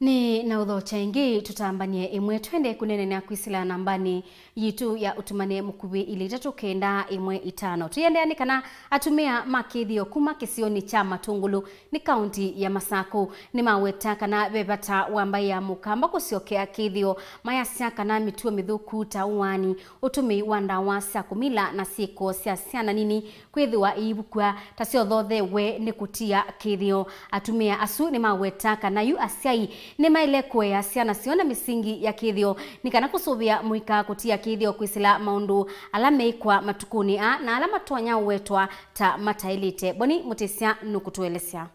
Nĩ na ũthokya ĩngĩ, tũtambany'e ĩmwe twende kũneenea kwĩsĩla nambanĩ yitũ ya ũtũmane mũkuvĩ ilĩ itatũ kenda ĩmwe itano. Tũiendeea nĩ kana atumĩa ma kĩthĩo kuma kĩsionĩ kya Matũngũlũ nĩ kaũnti ya Masakũ nĩmaweta kana ve vata wa mbaĩ ya Mũkamba kũsyokea kĩthĩo, mayasya kana mĩtuo mĩthũku ta ũaani, ũtũmĩi wa ndawa sya kũmila na syĩko sya syana nini kwĩthĩwa iivukwa ta syothothewe nĩ kũtia kĩthĩo. Atumĩa asu nĩmaweta kana yu asyai Nĩmaĩle kũea syana syoo na mĩsingi ya kĩthĩo nĩ kana kũsũvĩa mũika kũtia kĩthĩo kwĩsĩla maũndũ ala meĩkwa matukũnĩ aa na ala matonya ũwetwa ta mataĩlĩte. Boni Mũtĩsya nũkũtũelesya.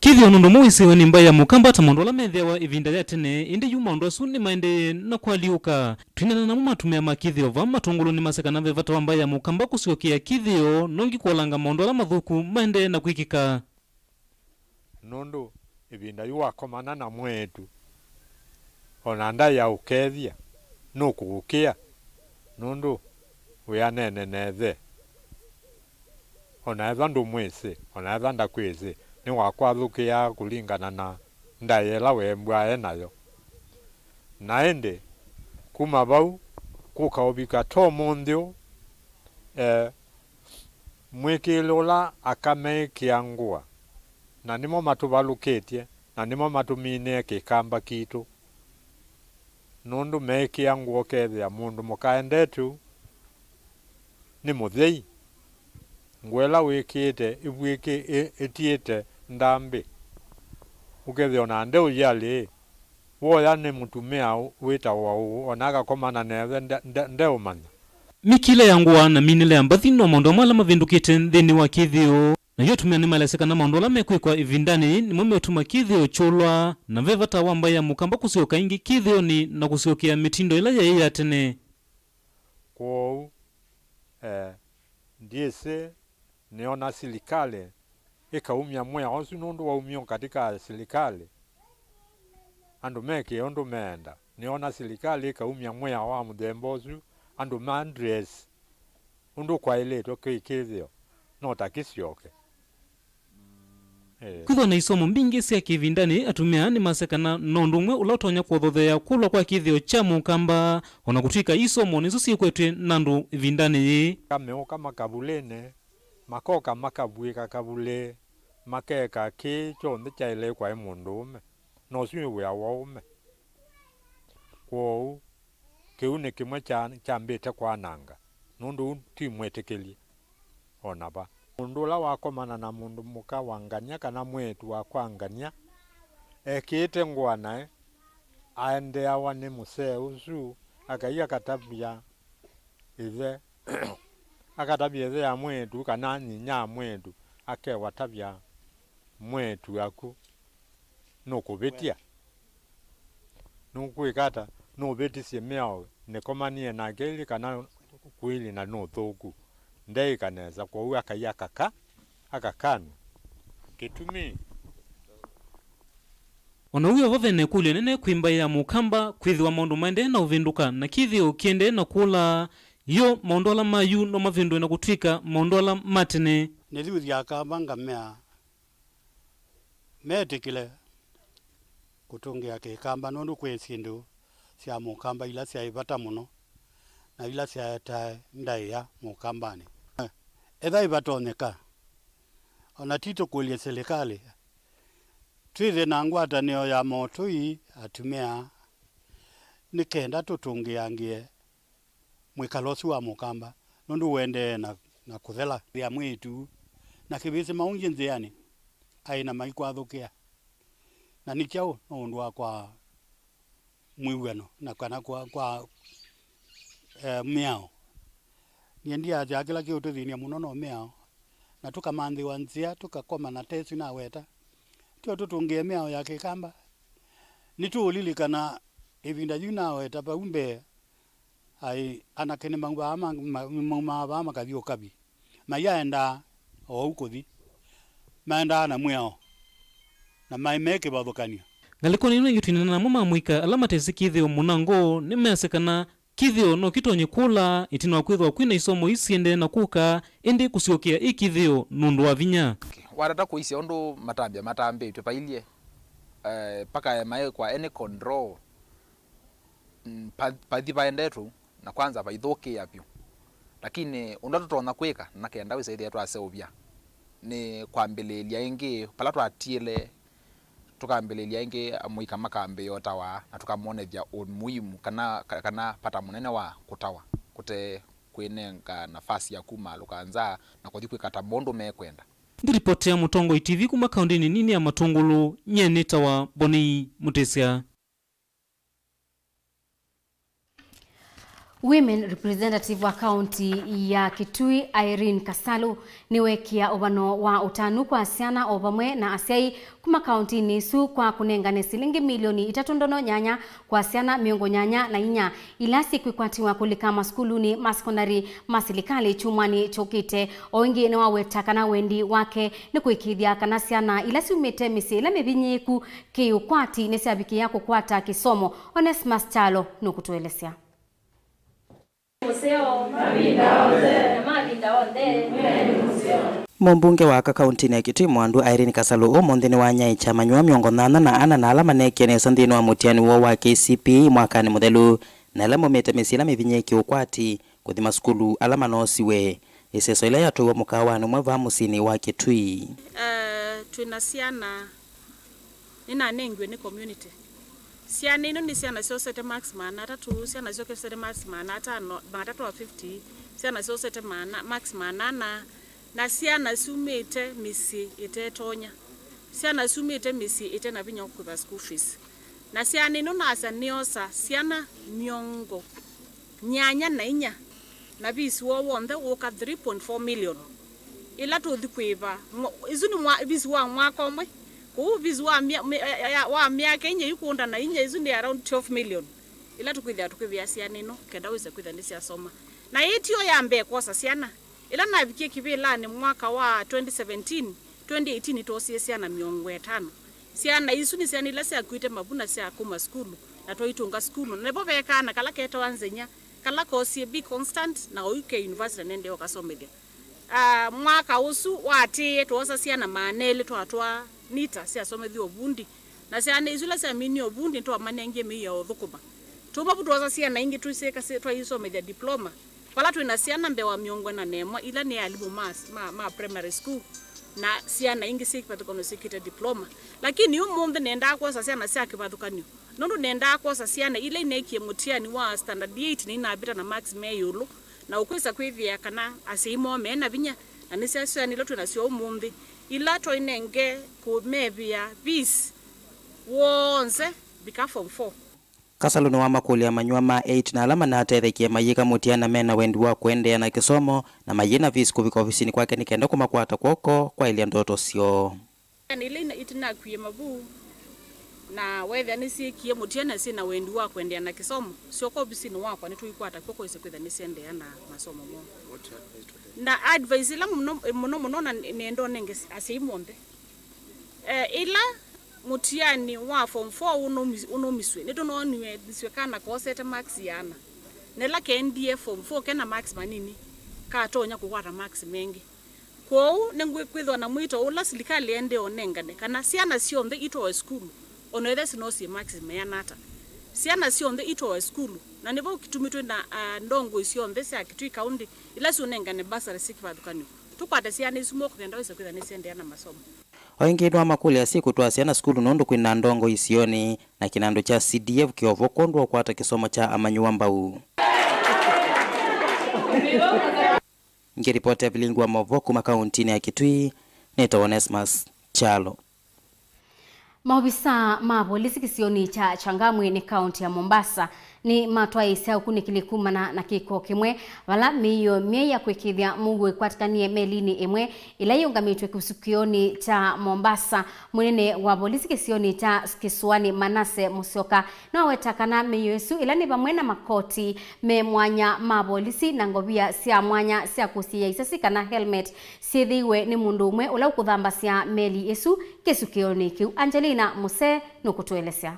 Kĩthĩo nũndũ ũmwe wĩsĩwe nĩ mbaĩ ya Mũkamba ta maũndũ ala methĩawa ĩvinda ya tene, ĩndĩ yu maũndũ asu nĩmaendee na kũalyũka. Twinana namo matumĩa ma kĩthĩo vaa Matũngũlũ nĩmasya kana ve vata wa mbaĩ ya Mũkamba kũsyokea kĩthĩo nongi kũolanga maũndũ ala mathũku maendee na kwĩkĩka. Nũndũ ĩvinda yu wakomana na mwĩĩtu, o na ndaĩa ũkethya, nũkũũkĩa, nũndũ wĩanene na ĩthe. O na ethwa ndũmwĩsĩ, o na ethwa ndakwĩsĩ, nĩwakwathũkĩaa kũlingana na ndaĩa ĩla weembwa e nayo. Na ĩndĩ, kuma vau, kũka ũvika ta ũmũnthĩ ũũ, e, mwĩkĩĩle ũla aka meĩkĩa ngũa, na nĩmo matũvalũkĩtye, na nĩmo matũminĩe kĩkamba kitũ. Nũndũ meĩkĩa ngũa ũkethĩa mũndũ mũka endete ũu nĩ mũthei. Ngũa ĩla wĩkĩĩte ĩvw'ĩkĩ ĩ-, ĩtiĩte ndambĩ. Ũkethĩa o na ndeũyalĩ, woya nĩ mũtumĩa wĩtawa ũũ, o na akakomana na ĩthe nde-, nde-, ndeũmanya. Mĩkĩle ya ngũa na minĩle ya mbathi no maũndũ amwe ala mavĩndũkĩte nthĩnĩ wa kĩthĩo. Na yu atumĩa nĩmaelesya kana maũndũ ala mekwĩkwa ĩvindanĩ yĩĩ nĩmo meũtuma kĩthĩo kyũlwa, na ve vata wa mbaĩ ya Mũkamba kũsyoka ĩngĩ kĩthĩonĩ na kũsyokea mĩtindo ĩla yaĩ ya tene. Kwoou, eh, ndyĩsĩ nĩona silikalĩ ĩkaumya mwĩao ũsu nũndũ waumie katika silikalĩ, andũ mekĩe ũndũ meenda. Nĩona silikalĩ ĩkaumya mwĩao wa mũthemba ũsu, andũ ma address ũndũ kwaĩlĩtwe kwĩ kĩthĩo, no ta kĩsyoke. Eh. Kwĩthwa na isomo mbingĩ sya kĩvindanĩ, atumĩa nĩmasya kana no ũndũ ũmwe ũla ũtonya kũthotheea kũlwa kwa kĩthĩo kya Mũkamba, o na kũtw'ĩka isomo nĩsyo syĩkwetw'e na andũ ĩvindanĩ yĩĩ. Meũka makavulĩnĩ, makoka makavw'ĩka kavulĩ, makeka kĩĩ kyonthe kyaĩle kwaĩ mũndũũme, na ũsu nĩ wĩa wa ũme. Kwoou, kĩu nĩ kĩmwe kya, kyambĩte kwananga, nũndũ ũu ti mwĩtĩkĩlye o na va. Mũndũ ũla wakomana na mũndũ mũka wa ngany'a kana mwĩĩtu wa kwa ngany'a, ekĩĩte ngũa naĩ, aendeawa nĩ mũsee ũsu, akai akatavya ĩthe, akatavya ĩthe ya mwĩĩtu kana nyinya ya mwĩĩtu, akewa tavya mwĩĩtu aku nũkũvĩtya. Nũkwĩka ata? Nũvĩtisye mĩao nĩkomanie nake ĩlĩ kana kũĩlĩ na nũthũku. Ndeĩka nesa, kwoou akai akaka, akakanw'a. Kĩtumi. O na w'o vo ve na ĩkũlyo nene kwĩ mbaĩ ya Mũkamba kwĩthĩwa maũndũ maendee na ũvĩndũka na kĩthĩo kĩendee na kũla. Yo maũndũ ala ma yu no mavĩndũe na kũtw'ĩka maũndũ ala ma tene. Nĩthuthya Akamba ngamea metĩkĩle kũtũngĩa Kĩkamba nũndũ kwĩ syĩndũ sya Mũkamba ila syaĩ vata mũno na ila syaetae ndaĩa Mũkambanĩ. Ethĩwa vatonyeka, o na ti tũkũlye silikalĩ, twĩthĩe na ngwatanĩo ya motũi atumĩa nĩ kenda tũtũngĩangĩe mwĩkalo ũsu wa Mũkamba, nũndũ ũendee na, na kũthela. Ya mwĩĩtu na kĩvĩsĩ maũngye nzĩanĩ, aĩ na maikwathũkĩa. Na nĩ kyaũ? No ũndũ wa kwa mwĩw'ano, na kana kwa, kwa, eh, mĩao. Nyie ndiasya kĩla kĩũtũthĩny'a mũno no mĩao, na tũkamanthĩwa nzĩa, tũkakoma na ta ĩsu naweta. Tio tũtũngĩe mĩao ya Kĩkamba. Nĩtũũlilikana ĩvinda yu naweta vau mbee, aĩ, anake nĩmaumaa ma-, ma-, maumaa vaa makathi ũkavi. Maiaendaa o ũu kũthi. Maendaa na mwĩao, na maĩ me kĩvathũkany'o. Ngalĩkonĩ ĩno ĩngĩ twĩneena namo ma mũika ala matesĩ kĩthĩo mũnango nĩmeasya kana kĩthĩo no kĩtonye kũla ĩtina wa kwĩthĩwa kwĩna isomo ii syĩendee na kũka, ĩndĩ kũsyokea ĩ kĩthĩo nũndũ wa vinya. Watata kũisya ũndũ matambya matambĩtw'e, vailye, eh, pakaemae kwa any control. Mm, pa-, pathi vaendetwe na kwanza vaithũkĩĩa vyũ. Lakini ũndũ tũtonya kwĩka, na kenda wĩsa ĩthĩa twaseũvya, nĩ kwambĩlĩĩlya ĩngĩ vala twatiĩle, tũkambĩlĩĩlya ĩngĩ amũika makambĩĩa ũtawa, na tũkamwonethya umuhimu kana, ka-, kana vata mũnene wa kũtawa, kũte kwĩnenga nafasi ya kumaalũka nza na kũthi kwĩka ta maũndũ mekwenda. Ngĩlipotĩa Mũtongoi T V kuma kaũntĩnĩ nini ya Matũngũlũ, nyie nĩtawa Bonei Mũtĩsya. Women Representative wa kaunti ya Kitui, Irene Kasalu, nĩweekĩa ũvano wa ũtanu kwa syana o vamwe na asyai kuma kauntinĩ ĩsu kwa kũnengane silingi milioni itatũ ndono nyanya kwa syana mĩongo nyanya na inya ila syĩkwĩkwatiwa kũlika masukulunĩ ma sekondalĩ ma silikalĩ kyumwanĩ kyũkĩte. O ĩngĩ nĩwaweta kana wendi wake nĩ kũĩkĩĩthya kana syana ila syumĩte mĩsyĩ ĩla mĩvinyĩĩku kĩ-ũkwati nĩsyavikĩa kũkwata kĩsomo. Onesmus Kyalo nũkũtũelesya. Mũseo. Mavinda onthe. Na mavinda onthe. Mũmbunge wa aka kauntinĩ ya Kitui Mwandũ, Irene Kasalu, ũmũnthĩ nĩwanyaĩĩkya amanyĩw'a mĩongo nyanya na ana na ala maneekie nesa nthĩnĩ wa mũtiani woo wa K C P E mwakanĩ mũthelu, na ala maumĩte mĩsyĩ ĩla mĩvinyĩĩke ũkwati kũthi masukulu ala manoosiwe. Ĩseso ĩla yatwaiwe mũkaawanĩ ũmwe vaa mũsyĩnĩ wa Kitui. Eh, twĩ na syana nĩnanengiwe nĩ community. Syana ino nĩ syana syosete marks maana atatũ, syana syosete marks maana atano, maana atatũ wa fifty, syana syosete maana, marks maana ana, na syana syumĩte mĩsyĩ ĩtetonya, syana syumĩte mĩsyĩ ĩte na vinya wa kũkũtha school fees. Na syana ino nasya nĩyosa syana mĩongo nyanya na inya, na visi woo w'onthe wũka three point four million, ila tũthi kwĩva. Mo-, isu nĩ mwa-, visi wa mwaka ũmwe. Kũu visi wa mya-, mĩ-, ya, ya, wa myaka inya ĩkũndana inya, isu nĩ around twelve million, ila tũkwĩthĩa tũkĩvĩa syana ino kenda wĩse kwĩtha nĩsyasoma. Na ĩĩ tio ya mbee kwosa syana. Ĩla navikie kĩvĩlanĩ mwaka wa twenty seventeen, twenty eighteen nĩtwosie syana mĩongo ĩtano. Syana isu nĩ syana ila syakuĩte mavu na syakũma sukulu, na twaitũnga sukulu. Na nĩvo ve kana kala ketawa Nzenya, kala koosie Be Constant, na oyu ke university na nendee ũkasomethya. Ah, mwaka ũsu waatĩĩe, twoosa syana maana elĩ twatwaa Nita syasomethya ũvundi, na syana isu ila syaminie ũvundi nĩtwamanengie mĩio ya ũthũkũma. Tuma vu twoosa syana ingĩ twĩsĩka sy-, twaisomethya diploma, vala twĩ na syana mbee wa mĩongo ĩna na ĩmwe ila nĩ alimũ ma, ma, ma primary school, na syana ingĩ syĩ kĩvathũkany'o syĩkĩte diploma. Lakini ũmũnthĩ nendaa kwosa syana sya kĩvathũkany'o, nũndũ nendaa kwosa syana ila ineekie mũtiani wa standard eight na inavĩta na marks me ĩũlũ, na ũkwĩsa kwĩthĩa kana asyai moo me na vinya, na nĩsyo syana ila twĩ nasyo ũmũnthĩ, ila twainenge kũmevĩa fees w'onthe vika form four. Kasalu nĩwamakũlya amanyĩw'a ma eight na ala manatethekie mayĩka mũtiana me na wendi wa kũendeea na kĩsomo na mayĩ na fees kũvika ovisinĩ kwake nĩ kenda kũmakwata kw'oko kwaĩlya ndoto syoo. Ĩla ina-, itinakwie mavu, na weethĩa nĩsyĩkie mũtiana syĩ na wendi wa kũendeea na kĩsomo, syoka ovisinĩ wakwa nĩtũikwata kw'oko ise kwĩtha nĩsyendeea na masomo moo. Na advice ĩla mũno mũno mũno na nĩenda ũnenge asyai monthe, eh, ĩla mũtiani wa form four ũnũmi-, ũnũmisw'e, nĩtũnooniwe kana koosete marks ya ana, na ĩla keendie form four kena marks manini, katonya kũkwata marks mengĩ. Kwoou nĩngwĩthĩwa na mwĩto ũla silikalĩ ĩendee ũnengane, kana syana syonthe itowe sukulu, o na ethĩwa sinosie marks meana ata. Syana syonthe itowe sukulu, na nĩvo kĩtumi twĩ na, ah, ndongoi syonthe sya Kitui County ila siũnengane bursary syĩ kĩvathũkany'o. Tũkwate syana isu moko kenda wĩse kwĩtha nĩsyendeea na masomo. O ĩngĩ nĩwamakũlya asyai kũtwaa syana sukulu nũndũ kwĩ na ndongoi isionĩ, na kĩnandũ kya C D F kĩ o vo kwondũ wa kũkwata kĩsomo kya amanyĩw'a mbau. Ngĩlipotĩa vilingi wa maũvoo kuma kauntinĩ ya Kitui, nĩtawa Onesmus Kyalo. Maovisaa ma volisi kĩsionĩ kya Changamwe nĩ kaunti ya Mombasa nĩmatwaĩĩsya ũkunĩkĩli kumana na kĩko kĩmwe, vala mĩio myei ya kwĩkĩĩthya mũuo ĩkwatĩkanie melinĩ ĩmwe ĩla yĩũngamĩtw'e kĩsukĩonĩ kya Mombasa. Mũnene wa volisi kĩsionĩ kya kĩsũanĩ Manase Musyoka nĩwaweta kana mĩio ĩsu, ĩla nĩ vamwe na makoti me mwanya ma volisi na ngovia sya mwanya sya kũsiĩĩa isasi kana helmet, syĩthĩiwe nĩ mũndũ ũmwe ũla ũkũthambasya meli ĩsu kĩsukĩonĩ kĩu. Angelina Muse nũkũtũelesya.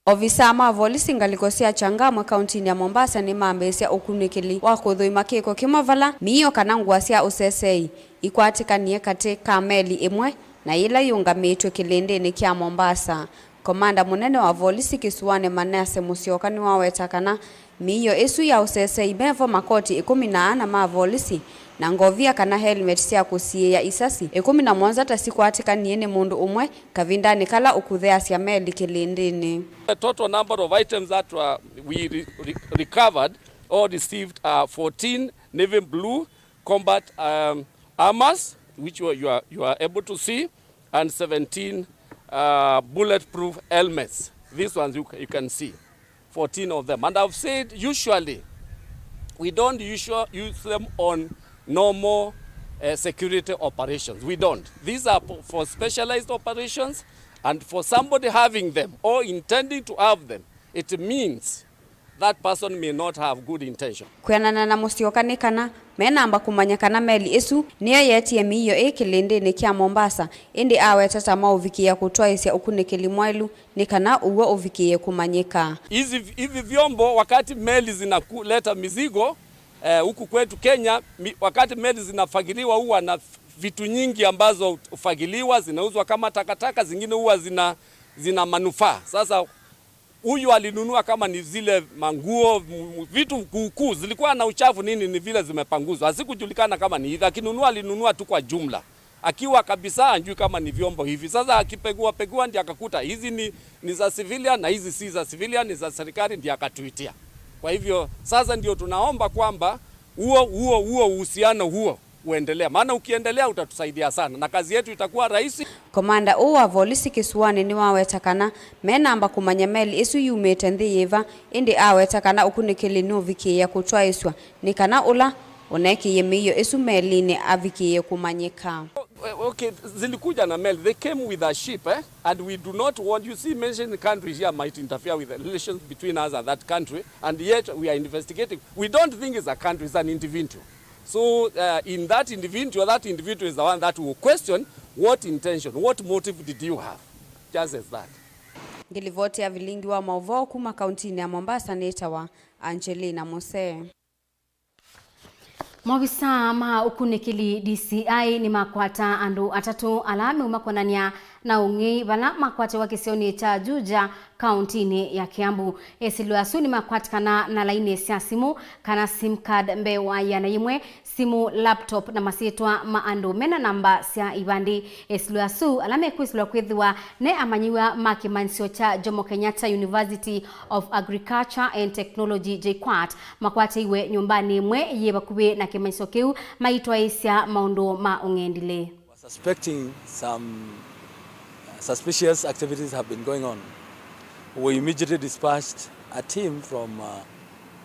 Ovisaa ma volisi ngalĩko sya Changamwe kauntinĩ ya Mombasa nĩmambĩĩsya ũkunĩkĩli wa kũthũima kĩko kĩmwe vala mĩio kana ngũa sya ũseseei ikwatĩkanie katĩ ka meli ĩmwe na yĩla yĩũngamĩtw'e kĩlĩndĩnĩ kya Mombasa. Komanda mũnene wa volisi kĩsũanĩ Manase Musyoka nĩwaweta kana mĩio ĩsu ya ũseseei mevo makoti ĩkũmi na ana ma volisi na ngovia kana helmet sya kũsiĩĩa isasi ĩkũmi na mũonza ta sikwatĩkanie nĩ mũndũ ũmwe kavindanĩ kala ũkũtheasya meli kĩlĩndĩnĩ. The total number of items that were, we re-, re-, recovered or received are fourteen navy blue combat, um, armors, which you are, you are, you are able to see, and seventeen uh, bulletproof helmets. These ones you, ca- you can see, fourteen of them. And I've said usually we don't usual, use them on normal uh, security operations. We don't. These are po- for specialized operations, and for somebody having them or intending to have them, it means that person may not have good intention. Kwĩanana na Mũsyoka nĩ kana menamba kũmanya kana meli ĩsu nĩyo yeetie mĩio ĩ kĩlĩndĩnĩ kya Mombasa, ĩndĩ aweta ta maũvikĩĩa kũtwaĩsya ũkunĩkĩli mwaĩlu nĩ kana ũw'o ũvikĩĩe kũmanyĩka. Hizi, hivi vyombo, wakati meli zinaleta mizigo eh, huku kwetu Kenya, mi, wakati meli zinafagiliwa huwa na vitu nyingi ambazo hufagiliwa, zinauzwa kama takataka, zingine huwa zina, zina manufaa. Sasa huyu alinunua kama ni zile manguo, m- vitu kuukuu zilikuwa na uchafu nini, ni vile zimepanguzwa, hazikujulikana kama ni hivi. Akinunua alinunua tu kwa jumla, akiwa kabisa hajui kama ni vyombo hivi. Sasa akipegua pegua ndio akakuta hizi ni, ni za civilian na hizi si za civilian, ni za serikali, ndio akatuitia. Kwa hivyo sasa ndio tunaomba kwamba huo huo huo uhusiano huo uendelea, maana ukiendelea utatusaidia sana na kazi yetu itakuwa rahisi. Komanda ũũ wa volisi kĩsuanĩ nĩwaweta kana menamba kũmanya meli ĩsu yumĩte nthĩ yĩva, ĩndĩ aweta kana ũkunĩkĩli nũvikĩĩa kũtwaĩsw'a nĩ kana ũla ũneekĩie mĩio ĩsu melinĩ avikĩĩe kũmanyĩka. Okay, zilikuja na meli, they came with a ship, eh? And we do not want, you see, mentioning countries here might interfere with the relations between us and that country, and yet we are investigating. We don't think it's a country, it's an individual. So uh, in that individual, that individual is the one that will question what intention, what motive did you have? Just as that. Ngĩlivoti ya vilingi wa maũvoo kuma kauntinĩ ya Mombasa nĩtawa Angelina Musee. Maovisaa ma ũkunĩkĩli D C I nĩmakwata andũ atatũ ala meuma kwonany'a na ũng'ei vala makwatewa kĩsionĩ kya Juja, kauntinĩ ya Kiambu. Esilwe asu nĩmakwatikana na laini sya simũ kana sim card mbee wa ĩana yĩmwe, simũ, laptop na masyĩtwa ma andũ mena namba sya ivandĩ. Esilwe asu ala mekwĩsilwa kwĩthĩwa ne amanyĩw'a ma kĩmanyĩsyo kya Jomo Kenyatta University of Agriculture and Technology, JKUAT, makwatĩiwe nyũmbanĩ ĩmwe yĩ vakuvĩ na kĩmanyĩsyo kĩu maitwaĩĩsya maũndũ ma ũng'endilĩ. We're suspecting some uh, suspicious activities have been going on. We immediately dispatched a team from uh,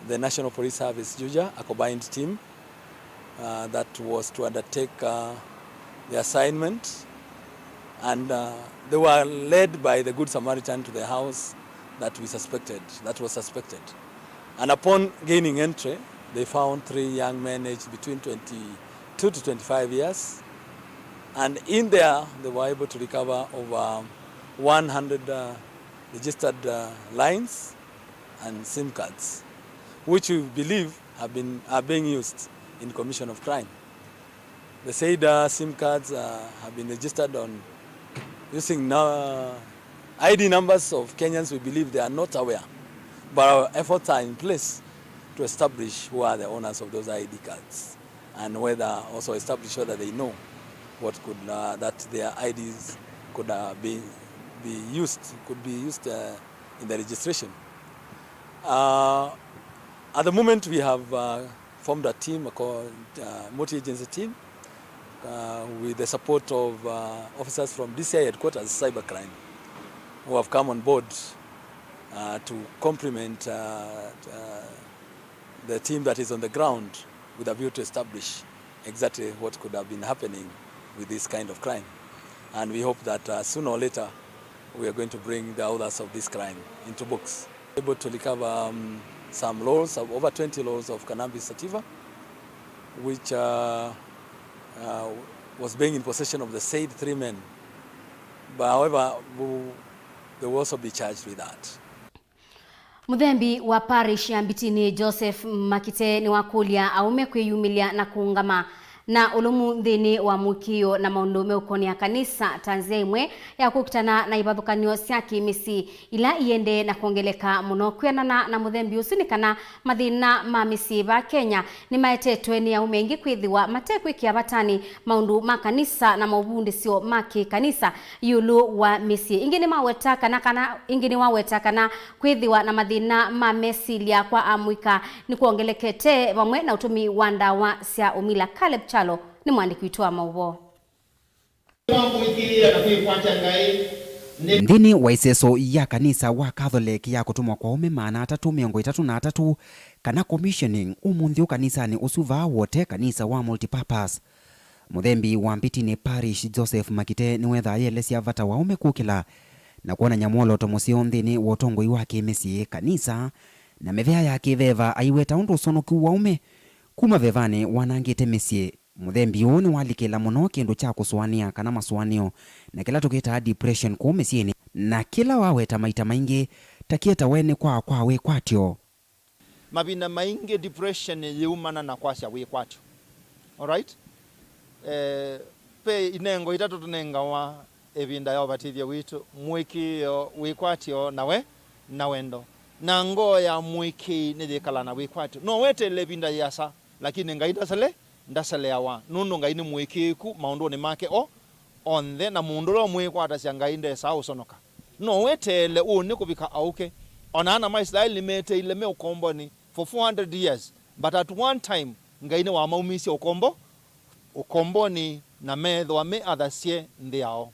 the National Police Service, Juja, a combined team uh, that was to undertake uh, the assignment, and uh, they were led by the Good Samaritan to the house that we suspected, that was suspected. And upon gaining entry, they found three young men aged between twenty-two to twenty-five years. And in there, they were able to recover over one hundred uh, registered uh, lines and sim cards, which we believe have been, are being used in commission of crime. The said uh, sim cards uh, have been registered on using uh, I D numbers of Kenyans we believe they are not aware, but our efforts are in place to establish who are the owners of those I D cards and whether, also establish whether they know what could, uh, that their I Ds could uh, be, be used, could be used uh, in the registration. Uh, at the moment, we have uh, formed a team, a co- uh, multi-agency team, uh, with the support of uh, officers from D C I headquarters, cybercrime, who have come on board uh, to complement uh, uh, the team that is on the ground with a view to establish exactly what could have been happening with this kind of crime. And we hope that uh, sooner or later we are going to bring the authors of this crime into books. Able to recover um, some rolls, uh, over twenty rolls of cannabis sativa, which uh, uh, was being in possession of the said three men. But however, who- they will also be charged with that. Mũthembi wa parish ya Mbitini, Joseph Makite, nĩwakũlya aũme kwĩyumĩlya na kũũngama na ũlũmu nthĩnĩ wa mũĩkĩĩo na maũndũ meũkonea kanisa ta nzĩa ĩmwe ya kũkitana na ivathũkany'o sya kĩ-mĩsyĩ ila iendee na kwongeleka mũno. Kwĩanana na mũthembi ũsu, nĩ kana mathĩna ma mĩsyĩ va Kenya nĩmaetetwe nĩ aũme aingĩ kwĩthĩwa matekwĩkĩa vatanĩ maũndũ ma kanisa na maũvundĩsyo ma kĩ-kanisa ĩũlũ wa mĩsyĩ. Ĩngĩ nĩmaweta kana, kana, ĩngĩ nĩwaweta kana kwĩthĩwa na mathĩna ma mesilya kwa amũika nĩkwongelekete vamwe na ũtũmĩi wa ndawa sya ũmila. Caleb Kyalo nĩ mũandĩki witũ wa maũvoo. Twamũĩkĩĩa na kwĩkwatya Ngai nĩ Nthĩnĩ wa ĩseso ya kanisa wa Catholic ya kũtũmwa kwa aũme maana atatũ mĩongo ĩtatũ na atatũ, kana commissioning, ũmũnthĩ ũũ kanisanĩ ũsu vaa Wote, kanisa wa Multipurpose, mũthembi wa Mbitini Parish, Joseph Makite, nĩwethaa ayĩelesya vata wa aũme kũkĩla na kwonany'a mwolooto mũseo nthĩnĩ wa ũtongoi wa kĩ-mĩsyĩ, kanisa, na mĩvea ya kĩveva, aiweta ũndũ ũsonoku wa aũme kuma vevanĩ wanangĩte mĩsyĩ. Mũthembi ũũ nĩwalikĩla mũno kĩndũ kya kũsũanĩa kana masũanĩo, na kĩla tũkĩtaa depression kũu mĩsyĩnĩ, na kĩla waweta maita maingĩ ta kĩetawe nĩ kwaa kwa wĩkwatyo. Mavinda maingĩ depression yĩumana na kwasya wĩkwatyo. Alright? Eh, ve inengo itatũ tũnengawa ĩvinda ya ũvatĩthyo witũ: mũĩkĩĩo, wĩkwatyo, na we, na wendo. Na ngoo ya mũĩkĩĩi nĩyĩkalaa na wĩkwatyo. No weteele ĩvinda yĩasa, lakini Ngai ndasele, ndaseleawa, nũndũ Ngai nĩ mũĩkĩĩku maũndũnĩ make o, onthe, na mũndũ ũla ũmwĩkwatasya Ngai ndesaa ũsonoka. No weteele ũnĩ kũvika aũke. O na ana ma Isilaeli nĩmeteile me ũkombonĩ for four hundred years, but at one time Ngai nĩwamaumisye ũkombo, ũkombonĩ, na meethĩwa me athasye nthĩ yao.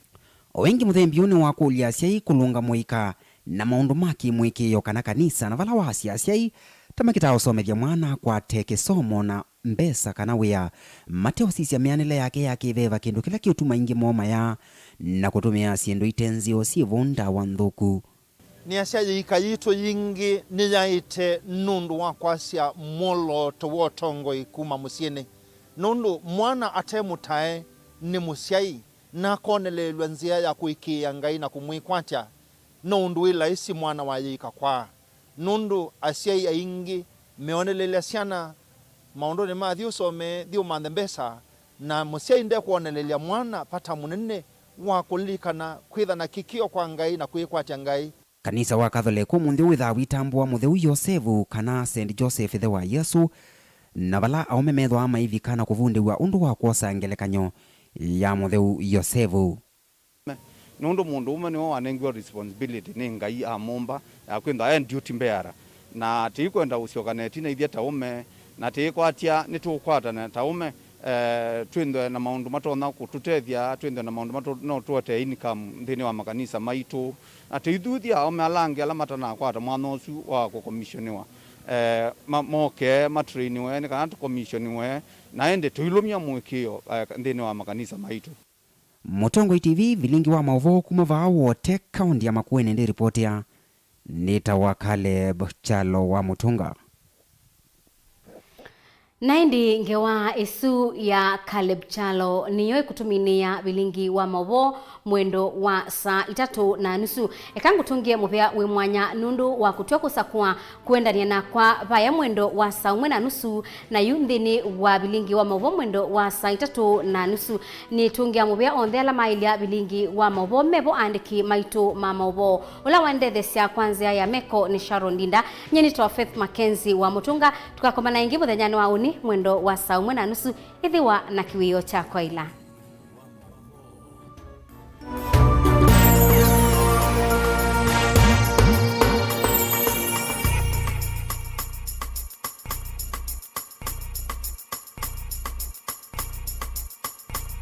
O ĩngĩ, mũthembi ũũ nĩwakũlya asyai kũlũnga mũika na maũndũ ma kĩ-mũĩkĩĩo kana kanisa, na vala wasya asyai ta makĩtaa ũsomethya mwana akwate kĩsomo na mbesa kana wĩa, mateũsisya mĩanĩle yake ya kĩveva, kĩndũ kĩla kĩũtuma aingĩ moo mayaa na kũtũmĩa syĩndũ ite nzeo syĩ vau, ndawa nthũku. Nĩasya yĩika yitũ yingĩ nĩyaĩte nũndũ wa kwasya mwolooto wa ũtongoi kuma mũsyĩnĩ, nũndũ mwana ate mũtae nĩ mũsyai na akoneleelw'a nzĩa ya kũĩkĩĩa Ngai na kũmwĩkwatya, no ũndũ wĩ laisi mwana wa yĩika kwaa, nũndũ asyai aingĩ meonelelya syana maũndũnĩ ma thi ũsome, thi ũmanthe mbesa, na mũsyai ndekwonelelya mwana vata mũnene wa kũlilikana kwĩtha na kĩkĩo kwa Ngai na kwĩkwatya Ngai. Kanisa wa Catholic ũmũnthĩ wĩthaa witambũa Mũtheu Yosevu, kana Saint Joseph, ĩthe wa Yesũ, na vala aũme methĩawa maivika na kũvundĩw'a ũndũ wa kwosa ngelekany'o ya Mũtheu Yosevu. Nũndũ mũndũũme nĩwe wanengiwe responsibility nĩ Ngai amũmba ya kwĩthwa e duty bearer, na tĩikwenda ũsyoka na ĩtina ithyĩ ta ũme, na tĩikwatya nĩtũkwatana ta ũme, eh, twĩthwe na maũndũ matonya kũtũtethya, twĩthwe na maũndũ matũ-, no tũetee income nthĩnĩ wa makanisa maitũ, na tĩithuthya aũme ala angĩ ala matanakwata mwanya ũsu wa kũkomishoniwa, eh, ma-, moke matrainiwe nĩ kana tũkomishoniwe, na ĩndĩ tũilũmya mũĩkĩĩo, eh, nthĩnĩ wa makanisa maitũ. Mũtongoi T V, vilingi wa maũvoo kuma vaa Wote, kaũnti ya Makueni, ndĩripotea. Nĩtawa Caleb Kyalo wa Mũtũnga. Na ĩndĩ ngewa ĩsu ya Caleb Kyalo nĩyo ĩkũtũminĩĩa vilingi wa maũvoo mwendo wa saa itatũ na nusu. Eka ngũtũngĩe mũvea wĩ mwanya nũndũ wa kũtw'a kũsakũa kũendany'a nakwa vaya mwendo wa saa ũmwe na nusu, na yu nthĩnĩ wa vilingi wa maũvoo mwendo wa saa itatũ na nusu. Nĩtũngĩa mũvea onthe ala maĩlya vilingi wa maũvoo mevo aandĩki maitũ ma maũvoo. Ũla wandethesya kwa nzĩa ya meko nĩ Sharon Ndinda. Nyie nĩtawa Faith Mackenzie wa Mũtũnga. Tũkakomana ĩngĩ mũthenyanĩ wa ũnĩ mwendo wa saa ũmwe na nusu. Ĩthĩwa na kĩwĩoo kya kwaĩla.